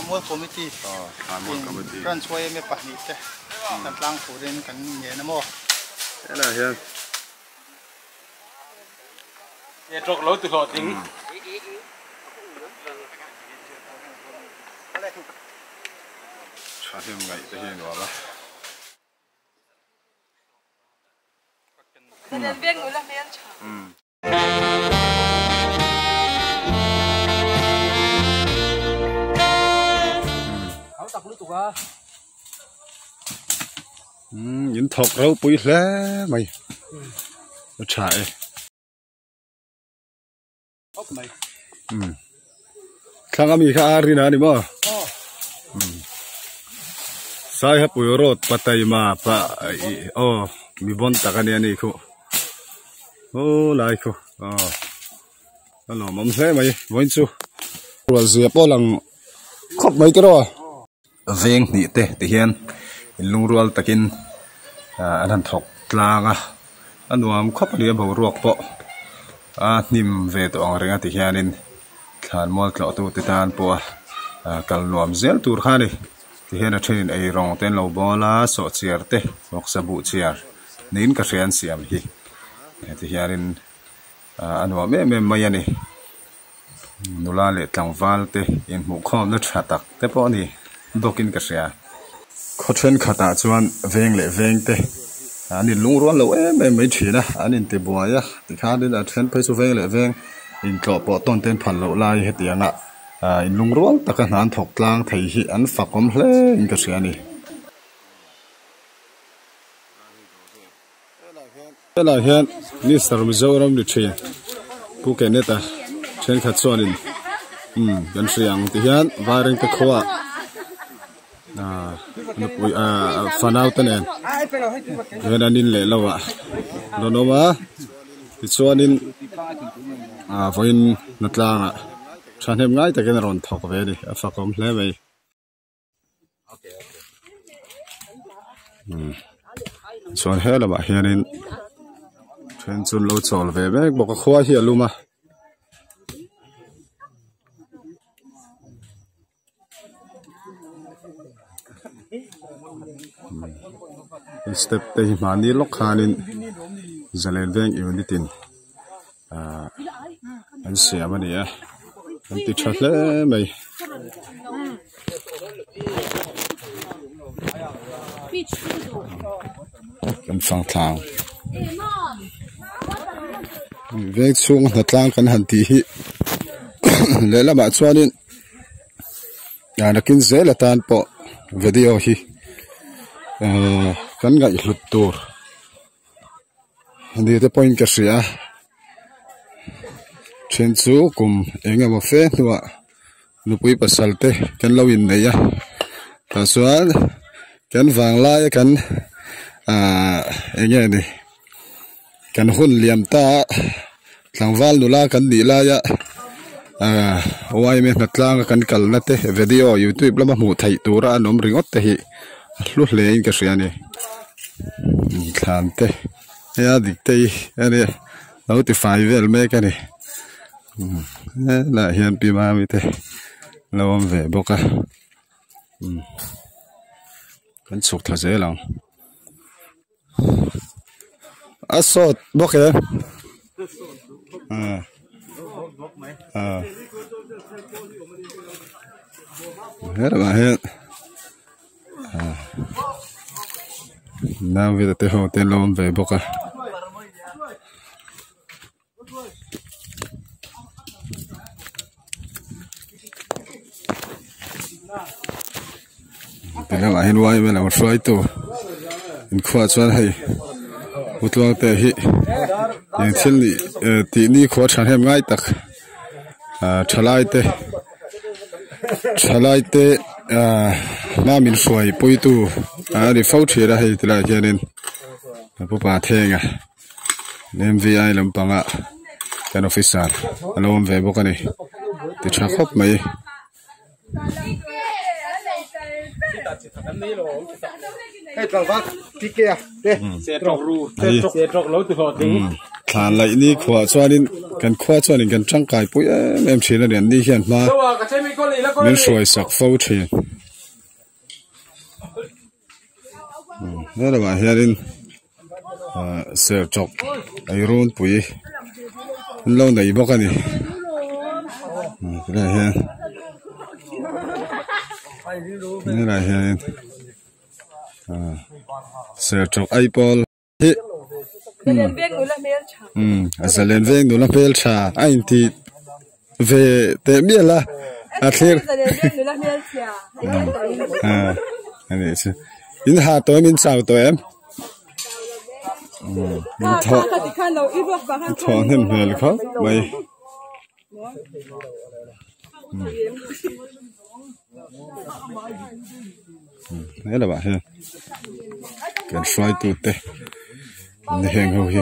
Thlanmual Committee in branch yma pahnih te kan tlang turin kan ngen a maw? Helaiah hian. Network lo ti hlawhtling. Thahnem ngaih te hi a nuam a. In thawk ropui hle mai a tha e thlang ami kha a rin a ni maw Saihapui road pataima pa aw mi bawn tak a nia ni khu aw lai khu aw a lawmawm hle mai vawiin chu rual zia pawh lang khawp mai tiraw. Veng hnih te ti hian in lungrual takin ah an han thawk tlang a a nuam khawp a ni a boruak pawh a hnim ve tawh ang reng a ti hianin thlanmual tlawh tu te tan pawh a ah kal nuam zel tur kha a ni ti hian a thenin ei rawng te an lo bawl a sawhchiar te vawksa buh chhiar niin ka hria an siam hi ti hianin ah a nuam em em mai a ni. Nula leh tlangval te inhmuhkhawmna tha tak te pawh a ni bawkin ka hria. Khaw thenkhatah chuan veng leh veng te an inlungrual lo em em mai thin a, an intibuai a, tikhanin a then phei chu veng leh veng intlawh pawh tawn te an phal loh lai hetianga inlungrual taka hna an thawk tlang thei hi an fakawm hle in ka hria a ni. Helaiah hian Mister Mizoram ni thin Pu Kenneth-a thenkhat chuanin umm kan hria ang ti hian Vairengte khua ah nupui ah fanau te nen hian an in leh lo ah rawn awm a tichuanin ah vawiin na tlangah thahnem ngai takin a rawn thawk ve a ni a fakawm hle mai. Chuan he lamah hianin then chu an lo chawl ve mek bawk a khua hi a lum a. Step te hi hmani lawk khanin zalen veng unit in ahh an siam a ni a an ti tha hle mai. Kan fang thlang veng chhung hna tlang kan han tih hi lehlamah chuanin nakin zel atan pawh video hi ehh kan ngaihhlut tur. Ni te pawhin ka hria a then chu kum eng emaw fe hnuah nupui pasal te kan lo inneih a tah chuan kan vanglai a kan ahh eng nge ni kan hun liam ta a tlangval nula kan nih laia ahh yma hnatlang a kan kalna te video youtube lama hmuh theih tura an awm ringawt te hi a hlu hle in ka hria a ni. Thlan te heia dik te hi a nia lo ti fai vel mek a ni helaiah hian pi mami te lo awm ve bawk a kan chhuk thla zel ang a sawt bawk e helamah hian. Nau vel te ho te an lo awm ve bawk a. Ti lamah hian yma lam hruaitu inkhua chuan hei Pu Tluangte hi eng thil nih tih ni khua thahnem ngai tak ah thalai te thalai te ah hma min hruai puitu a ni fo thin a hei tilaiah hianin pu Pathenga M_V_I lampanga kan officer a lo awm ve bawk a ni ti tha khawp mai. Thlan laih ni khuah chuanin kan khua chuanin kan tangkai pui em em thin a ni an ni hian hma Min hruai sak fo thin. He lamah hianin ah serchawk ei runpui an lo nei bawk a ni tunah hian helaiah hianin ah serchawk aipawl. Hi umm a zalen veng nula hmeltha a inti ve teh mial a a thlir ah a nih chu in ha tawh em in chau tawh em umm thawh thawh hnem hmel khawp mai. He lamah hian kan hruaitu te ni heng ho hi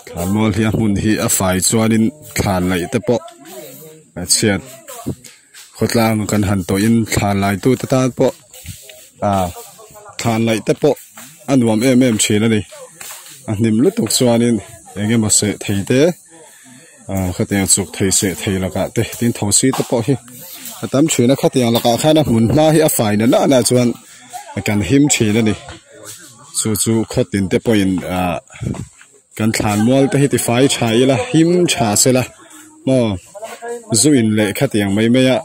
thlan mual hi a hmun hi a fai chuanin thlan laih te pawh a chhiat khawtlang kan han tawhin thlan lai tu te tan pawh ah thlan laih te pawh a nuam em em thin a ni a hnim lutuk chuanin eng emaw seh thei te ah khatiang chuk thei seh thei lakah te tin thosi te pawh hi a tam thin a khatiang lakah khan a hmun hma hi a fai na na chuan kan him thin a ni. Chu chu khawtin te pawhin ah kan thlan mual te hi tifai tha ila him tha sela maw zu in leh khatiang mai mai a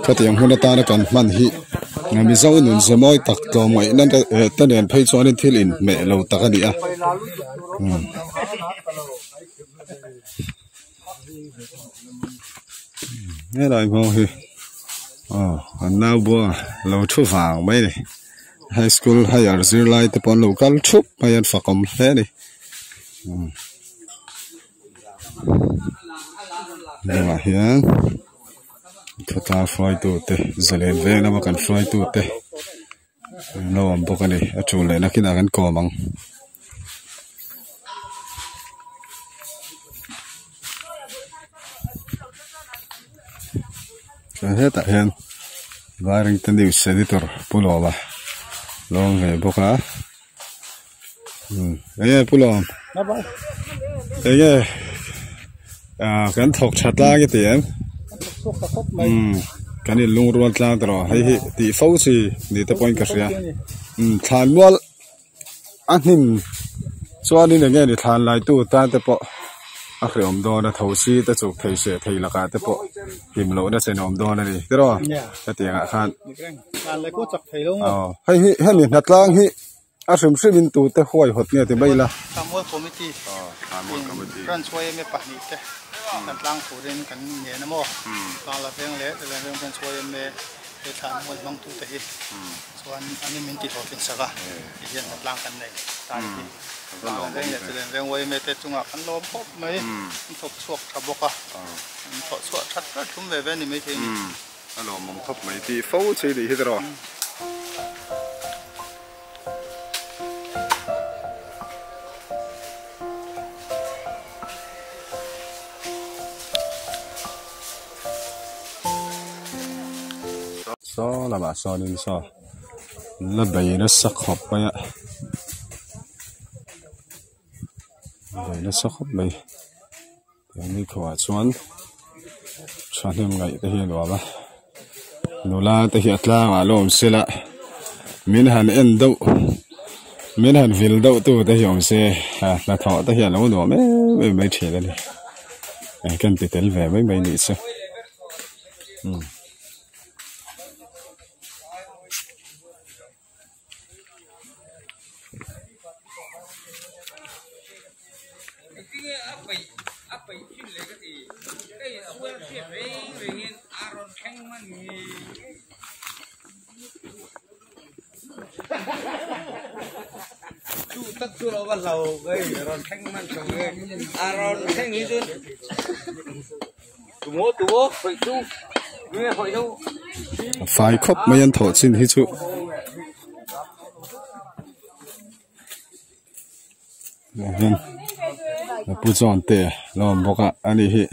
khatiang hun atana kan hman hi mizo nun ze mawi tak tlawmngaihna te eh te nen phei chuanin thil inhmeh lo tak a ni a umm. Helai hmawng hi aw an nau bua lo thu vang mai a ni high school higher zirlai te pawh an lo kal thup mai a an fakawm hle a ni hnungah hian khawtlang hruaitu te zalen veng lama kan hruaitu te an lo awm bawk a ni a tul leh nakinah kan kawm ang. Chuan hetah hian Vairengte news editor Pu Lawma lo awm ve bawk a enge Pu Lawm enge ah kan thawk tha tlang i ti em kan in lungrual tlang ta rawh hei hi tih fo chi ni te pawhin ka hria thlan mual. A hnim chuanin eng nge ni thlan lai tu tan te pawh a hrehawm dawn a tho si te chuk thei seh thei lakah te pawh hlim lohna chen a awm dawn a ni tiraw hetiang ah khan aw hei hi hemi hnatlang hi a hrim hrim in tute huai hawt nge ti mai ila. Samuel Committee branch yma pahnih te hnatlang turin kan ngen a maw Bangla veng leh Veng branch yma he thlan mual hmangtute hi. Chuan an in min ti hlawhtlin sak a, ti hian hnatlang kan nei ta ni hi. Vang veng leh chilen veng uaime te chungah kan lawm khawp mai, an thawk chhuak tha bawk a, an thawh chhuah that ber thum ve ve a ni maithei a ni. A lawmawm khawp mai tih fo chi nih hi tiraw. Saw lamah sawnin saw la bei nasa khawp mai a bei nasa khawp mai keini khuaah chuan thahnem ngaih te hi a nuam a nula te hi a tlangah la awm sela min han en deuh min han vil deuh tu te hi awm se hnathawh te hi a lo nuam em em mai thin a ni kan ti tel ve mai mai nih chu. A fai khawp mai an thawh chin hi chu a pu chuan te lo awm bawk a ani hi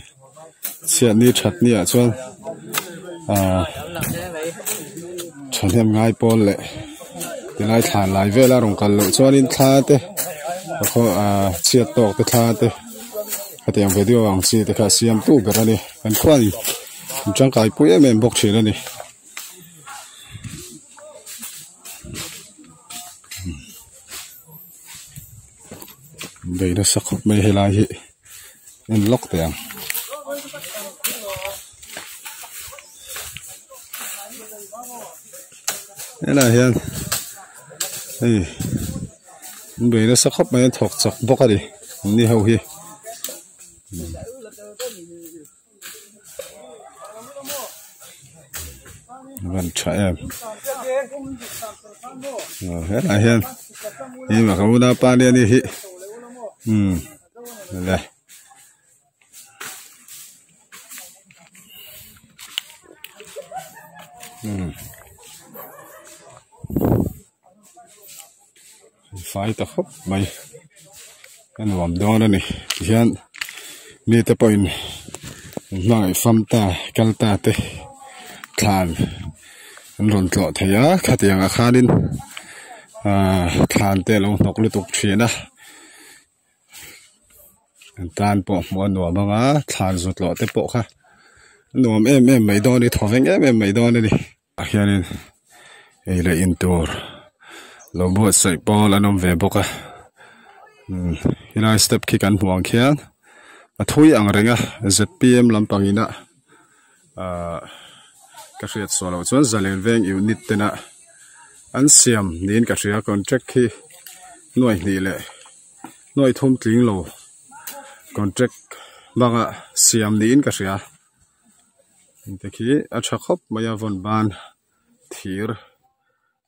chhiatni thatni ah chuan ahh thahnem ngai pawl leh tilai thlan lai vel a rawn kal loh chuanin thla te. chhiat tawk te thla te khatiang video ang chi te kha siam tu ber a ni kan khuan in tangkai pui em em bawk thin a ni. Bei nasa khawp mai helai hi en lawk teh ang. Helai hian hei an bei nasa khawp mai an thawk chak bawk a ni an ni ho hi. Van tha em helai hian hei ka unaupa nia ni hi umm le. Fai ta khawp mai a nuam dawn a ni tihian mite pawhin hmangaih fam ta kal ta te thlan an rawn tlawh thei a khatiang ah khanin ahh thlan te a lo hnawk lutuk thin a an tan pawh hmuh a nuam ang a thlan zut loh te pawh kha a nuam em em mai dawn a ni thawveng em em mai dawn a ni. Ah hianin ei leh in tur lo buatsaih pawl an awm ve bawk a umm helai step khi kan hmuh ang khian a thui ang reng a zpm lampang ina ahh ka hriat suah loh chuan zalen veng unit tena an siam niin ka hria contract khi nuai hnih leh nuai thum tling lo contract banga siam niin ka hria. Hengte khi a tha khawp mai a vawn ban thir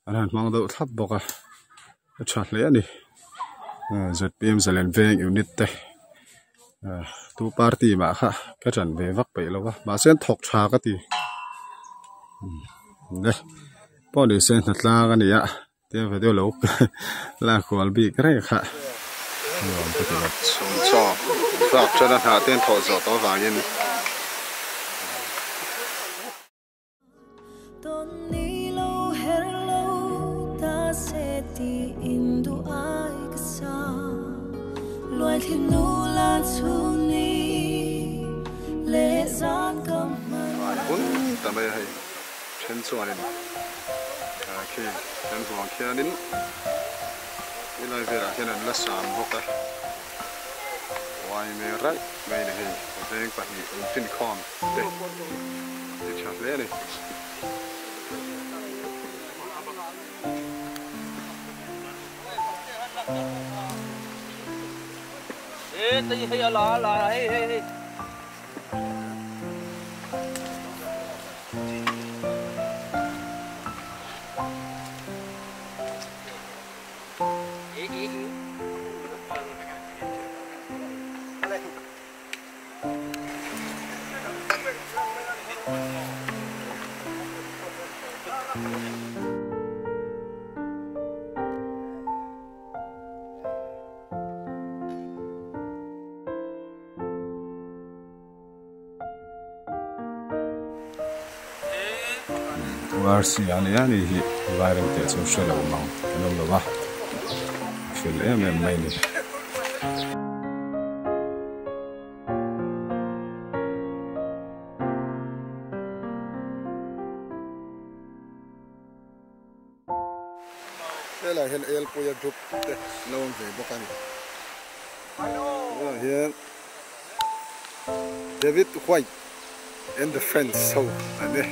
an han hmang deuh thlap bawk a a tha hle a ni zpm zalen veng unit te tu party mah kha ka ṭan ve vak peih lo va mahse an thawk tha ka ti le pawh ni se hnatlang a ni a. Tia video lo la kual bik reng kha nuam ka ti lo. Chhung chaw thlak tana hnah te an thawh zawh tawh avangin. Hun ta mai a hei. Then chuanin khi kan hmu ang khianin helai velah hian an la sam bawk a, uaime raih mai a ni hei veng pahnih infinkhawm te a ti tha hle a ni. Arsi a nia ni hi vai reng teh chu hre lo mang kan awm lo va fel em em mai a ni. Helai hian Elpuia group te an lo awm ve bawk a ni. Tunah hian David White and the Friends ho an ni.